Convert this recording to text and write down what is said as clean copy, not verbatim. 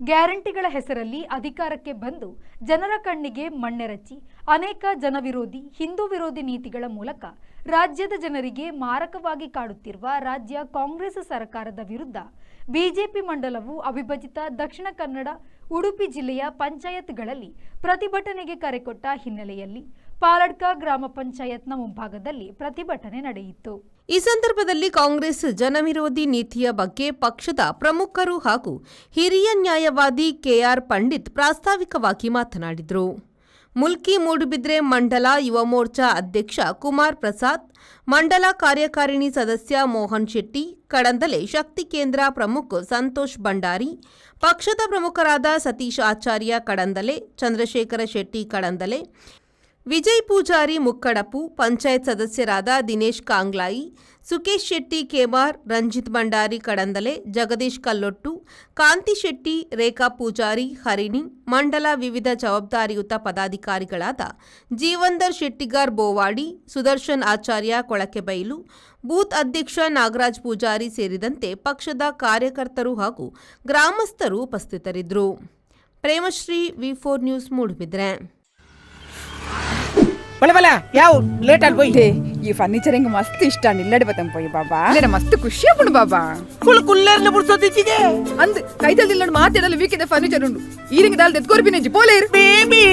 ಗ್ಯಾರಂಟಿಗಳ ಹೆಸರಲ್ಲಿ ಅಧಿಕಾರಕ್ಕೆ ಬಂದು ಜನರ ಕಣ್ಣಿಗೆ ಮಣ್ಣೆರಚಿ ಅನೇಕ ಜನವಿರೋಧಿ, ಹಿಂದೂ ವಿರೋಧಿ ನೀತಿಗಳ ಮೂಲಕ ರಾಜ್ಯದ ಜನರಿಗೆ ಮಾರಕವಾಗಿ ಕಾಡುತ್ತಿರುವ ರಾಜ್ಯ ಕಾಂಗ್ರೆಸ್ ಸರ್ಕಾರದ ವಿರುದ್ಧ ಬಿಜೆಪಿ ಮಂಡಲವು ಅವಿಭಜಿತ ದಕ್ಷಿಣ ಕನ್ನಡ, ಉಡುಪಿ ಜಿಲ್ಲೆಯ ಪಂಚಾಯತ್ಗಳಲ್ಲಿ ಪ್ರತಿಭಟನೆಗೆ ಕರೆಕೊಟ್ಟ ಹಿನ್ನೆಲೆಯಲ್ಲಿ ಪಾಲಡ್ಕ ಗ್ರಾಮ ಪಂಚಾಯತ್ನ ಮುಂಭಾಗದಲ್ಲಿ ಪ್ರತಿಭಟನೆ ನಡೆಯಿತು. ಈ ಸಂದರ್ಭದಲ್ಲಿ ಕಾಂಗ್ರೆಸ್ ಜನವಿರೋಧಿ ನೀತಿಯ ಬಗ್ಗೆ ಪಕ್ಷದ ಪ್ರಮುಖರು ಹಾಗೂ ಹಿರಿಯ ನ್ಯಾಯವಾದಿ ಕೆಆರ್ ಪಂಡಿತ್ ಪ್ರಾಸ್ತಾವಿಕವಾಗಿ ಮಾತನಾಡಿದರು. ಮುಲ್ಕಿ ಮೂಡುಬಿದ್ರೆ ಮಂಡಲ ಯುವ ಮೋರ್ಚಾ ಅಧ್ಯಕ್ಷ ಕುಮಾರ್ ಪ್ರಸಾದ್, ಮಂಡಲ ಕಾರ್ಯಕಾರಿಣಿ ಸದಸ್ಯ ಮೋಹನ್ ಶೆಟ್ಟಿ, ಕಡಂದಲೆ ಶಕ್ತಿ ಕೇಂದ್ರ ಪ್ರಮುಖ ಸಂತೋಷ್ ಭಂಡಾರಿ, ಪಕ್ಷದ ಪ್ರಮುಖರಾದ ಸತೀಶ್ ಆಚಾರ್ಯ ಕಡಂದಲೆ, ಚಂದ್ರಶೇಖರ ಶೆಟ್ಟಿ ಕಡಂದಲೆ, ವಿಜಯ್ ಪೂಜಾರಿ ಮುಕ್ಕಡಪು, ಪಂಚಾಯತ್ ಸದಸ್ಯರಾದ ದಿನೇಶ್ ಕಾಂಗ್ಲಾಯಿ, ಸುಕೇಶ್ ಶೆಟ್ಟಿ ಕೇಮಾರ್, ರಂಜಿತ್ ಭಂಡಾರಿ ಕಡಂದಲೆ, ಜಗದೀಶ್ ಕಲ್ಲೊಟ್ಟು, ಕಾಂತಿ ಶೆಟ್ಟಿ, ರೇಖಾ ಪೂಜಾರಿ, ಹರಿಣಿ, ಮಂಡಲ ವಿವಿಧ ಜವಾಬ್ದಾರಿಯುತ ಪದಾಧಿಕಾರಿಗಳಾದ ಜೀವಂದರ್ ಶೆಟ್ಟಿಗಾರ್ ಬೋವಾಡಿ, ಸುದರ್ಶನ್ ಆಚಾರ್ಯ ಕೊಳಕೆಬೈಲು, ಬೂತ್ ಅಧ್ಯಕ್ಷ ನಾಗರಾಜ್ ಪೂಜಾರಿ ಸೇರಿದಂತೆ ಪಕ್ಷದ ಕಾರ್ಯಕರ್ತರು ಹಾಗೂ ಗ್ರಾಮಸ್ಥರು ಉಪಸ್ಥಿತರಿದ್ದರು. ಪ್ರೇಮಶ್ರೀ, ವಿ4 ನ್ಯೂಸ್, ಮೂಡುಬಿದ್ರೆ. ಬಲೆ ಬಲೆ, ಯಾವ ಲೇಟ್ ಆಗಿ ಪೋಯಿ. ಈ ಫರ್ನಿಚರ್ ಎಂಕ್ ಮಸ್ತ್ ಇಷ್ಟ, ಇಲ್ಲಡೆ ಬತ್ತಂ ಪೋಯಿ ಬಾಬಾ. ಇಲ್ಲಡೆ ಮಸ್ತ್ ಖುಷಿ ಆಪುಂಡು ಬಾಬಾ. ಕುಲ್ ಕುಲ್ಲೇರ್ನ ಬುಡ್ಸೋದಿಚ್ಚಿಗೆ. ಅಂದ್ ಕೈತಲ್ ಇಲ್ಲಡ್ ಮಾತೆಡಲ ವೀಕೆದ ಫರ್ನಿಚರ್ ಉಂಡು. ಈರಿಂಗ್ ದಾಲ್ ದೆತ್ಕೋರ್ ಬಿನೆಜಿ ಪೋಲೇರ್. ಬೇಬಿ.